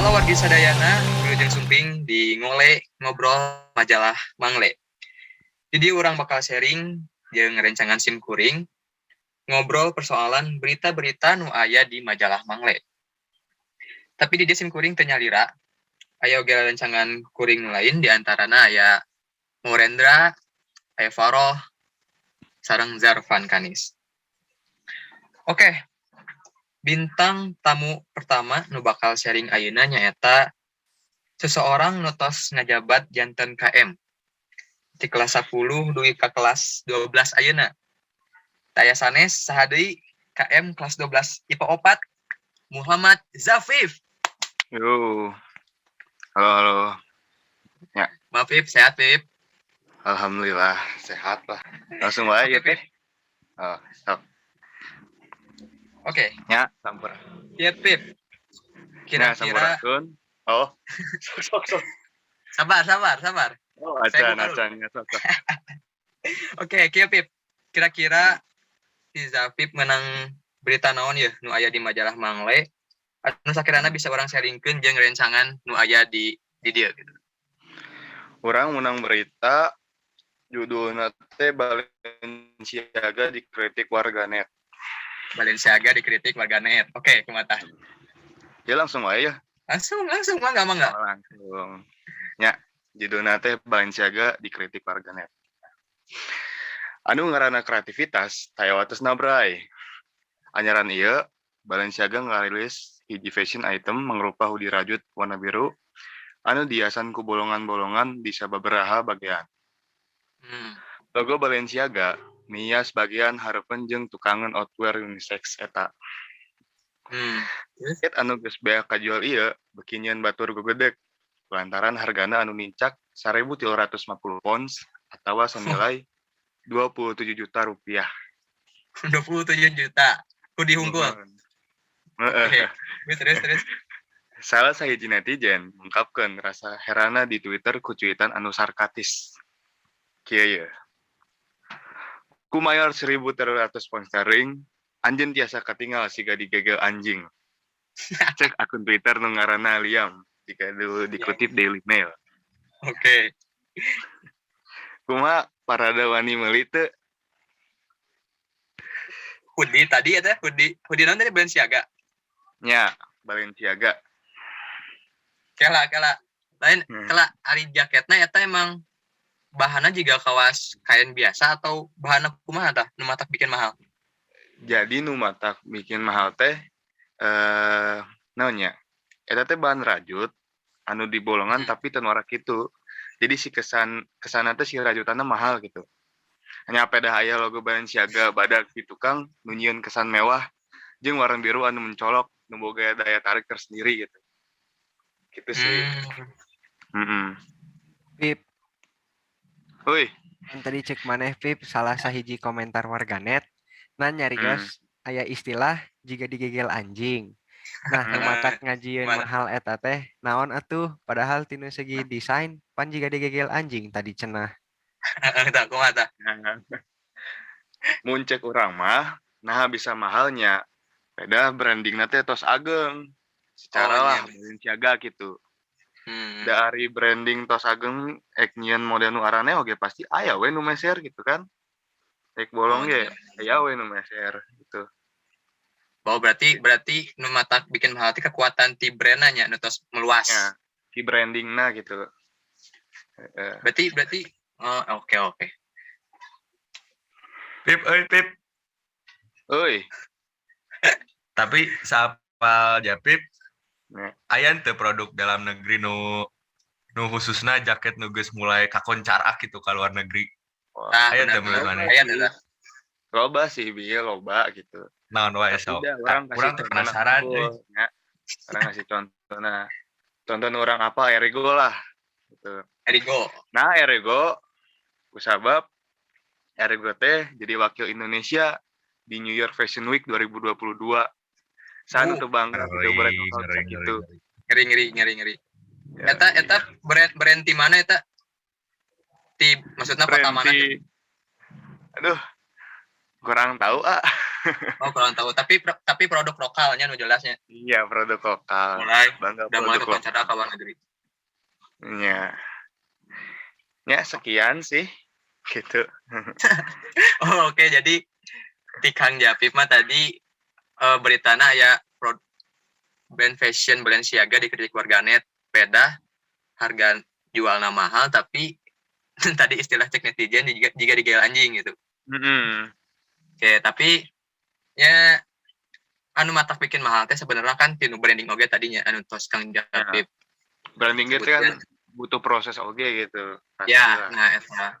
Halo wargi sadayana, wilujeng sumping di Ngole Ngobrol Majalah Mangle. Jadi urang bakal sharing jeung rencangan sim kuring ngobrol persoalan berita-berita nu aya di majalah Mangle. Tapi di dieu sim kuring teu nyalira, aya oge rencangan kuring lain, diantarana aya Maurendra, aya Faroh, sareng Zarvan Kanis. Oke, bintang tamu pertama nu bakal sharing ayeuna nyaeta seseorang nu tos ngajabat janten KM di kelas 10 dugi ka kelas 12 ayeuna. Taya sanes, saha deui, KM kelas 12 IPA 4, Muhammad Zafif. Yo. Halo, halo. Ya. Maaf, Pip, sehat, Pip? Alhamdulillah, sehat lah. Langsung wae ya, Teh. Oh, sok. Oke. Ya, sampura. Ya, Pip. Ya, Kira-kira sampurasun. Oh, sok sok sok. Sabar, sabar, sabar. Oh, Saya acan, buka dulu. Acan ya, sok, sok. Oke, kieu, Pip. Kira-kira si Zafif menang berita naon ya nu aya di majalah Mangle anu sakirana bisa urang sharingkeun jeung rencangan nu aya di dieu gitu? Urang menang berita judulna teh "Balenciaga dikritik warganet". Balenciaga dikritik warganet. Oke, kumaha tah? Ya, langsung wae ya. Langsung, langsung, mangga, mangga. Oh, langsung. Ya, judulna teh "Balenciaga dikritik warganet". Anu ngaranna kreativitas taya watesna, bray. Anyaran ieu Balenciaga ngarilis hiji fashion item mangrupa hoodie rajut warna biru anu dihiasan ku bolongan-bolongan di sababaraha bagian. Logo Balenciaga mias bagian hareupeun jeung tukangeun outwear unisex eta. Terus? Jaket anu geus beak kajual ieu beuki nyieun batur gogedeg lantaran hargana anu nincak 1.350 pounds atawa senilai 27 juta rupiah. 27 juta. Hoodie hungkul. Heeh. Oke. Terus, terus. Salah sahiji netizen ngungkapkeun rasa herana di Twitter ku cuitan anu sarkatis. Kieu ye. "Ku mayar 1.300 pound sterling, anjeun tiasa katingal siga digegel anjing." Cek akun Twitter nu ngaranna Liam, jika dikutip Daily Mail. Oke. Kumaha, parada wani meuli teu? Hoodie tadi ya teh, hoodie hoodie naon tadi, Balenciaga? Nya, Balenciaga. Kela, kela. Lain, kela, ari jaketna eta emang bahannya juga kawas kain biasa atau bahanna kumaha tah nu matak bikin mahal? Jadi nu matak bikin mahal teh naon nya? Eta teh bahan rajut anu di bolongan tapi teu norak kitu. Jadi si kesan kesanna teh si rajutanna mahal gitu. Hanya pedah aya logo Balenciaga badak di tukang nu nyieun kesan mewah jeung warna biru anu mencolok nu boga daya tarik tersendiri gitu. Gitu sih. Heeh. Pip, Oi, yang tadi cek maneh, Pip, salah sahiji komentar warganet nah nyarios aya istilah jiga digegel anjing. Nah, nu matak ngajieun Kumaha? Mahal eta teh naon atuh, padahal tina segi desain pan jiga digegel anjing tadi cenah? Tah, kumaha tah? Mun cek urang mah, nah bisa mahalnya. Beda brandingna teh tos ageng. Secara Oh, lah iya. Balenciaga gitu. Dari branding tos ageng, ek nyieun model nu araneh oge pasti aya we nu meser gitu kan. Ek bolong Oh, ge iya. aya we nu meser gitu. Oh, berarti berarti nu matak bikin mahal teh kekuatan ti brandna nya nu tos meluas. Ya, ti brandingna gitu. Heeh. Berarti berarti oh, oke. Pip, euy, Pip. Euy, Tapi saapal Japip, Ya. aya teu produk dalam negeri nu nu khususna jaket nu geus mulai kakoncara gitu ka luar negeri? Nah, Aya benar, teu menurut benar. maneh? Aya teu tah? Loba sih, bieu loba gitu. Naon wae Tapi sok? dah urang kasih Urang teh contohna penasaran unggul, euy. ya. Urang ngasih contohna. Contoh urang apa, Erigo lah gitu. Erigo. Nah, Erigo kusabab Erigo teh jadi wakil Indonesia di New York Fashion Week 2022. Saha nu teu bangga gitu Ngeri, brand lokal ngeri, bisa gitu. ngeri. Ngeri, ngeri, ngeri, ngeri. Ya, Eta eta brand brand ti mana eta? Ti maksudnya kota brand mana? Aduh. Kurang tahu ah. Oh, kurang tahu. Tapi produk lokalnya nu jelasnya. Iya, produk lokal. Mulai Bangga udah mulai produk lokal. kepancara ke luar negeri. Iya. Ya, sekian sih. Gitu. Oh, oke, jadi ti Kang Japip mah tadi beritana ya brand fashion Balenciaga dikritik warganet beda harga jualna mahal, tapi tadi istilah cek netizen jika digel anjing gitu. Oke, tapi ya anu matak bikin mahal teh sebenarnya kan tinu branding oge tadinya anu tos Kang Japip. Ya. Branding gitu kan sebutkan. Butuh proses oge gitu. Pasti Ya, lah. Nah eta.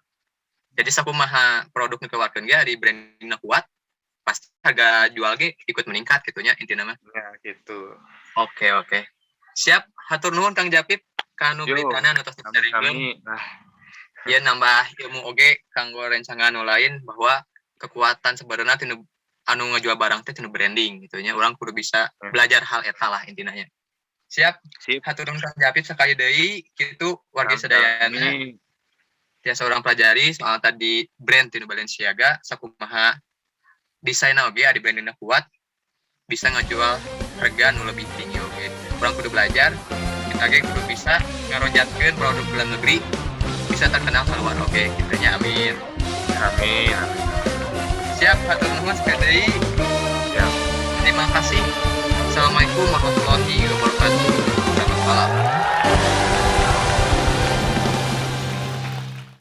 Jadi sakumaha produk nu keluarkeun ge ari brandingna kuat, pasti harga jual ge ikut meningkat gitu nya intina mah. Ya, gitu. Oke. Siap, hatur nuhun Kang Japip kanu Yo, beritana anu tos diceritakeun. Kami nah. Ieu nambah ilmu oge kanggo rencangan nu lain bahwa kekuatan sebenarnya tinu anu ngejual barang teh tinu branding gitu nya. Urang kudu bisa belajar hal eta lah intina nya. Siap. Sip. Hatur nuhun Kang Japip sekali deui kitu wargi Sami-sami. sadayana. Tiasa urang pelajari soal tadi brand tinu Balenciaga sakumaha desainna oge ari brandingna kuat bisa ngejual harga nu lebih tinggi oge. Urang kudu belajar, kita ge kudu bisa ngarojatkeun produk dalam negeri bisa terkenal keluar oge kitu nya, amin. Amin. Siap, hatur nuhun sekali deui. Siap. Terima kasih. Assalamualaikum warahmatullahi wabarakatuh. Selamat malam.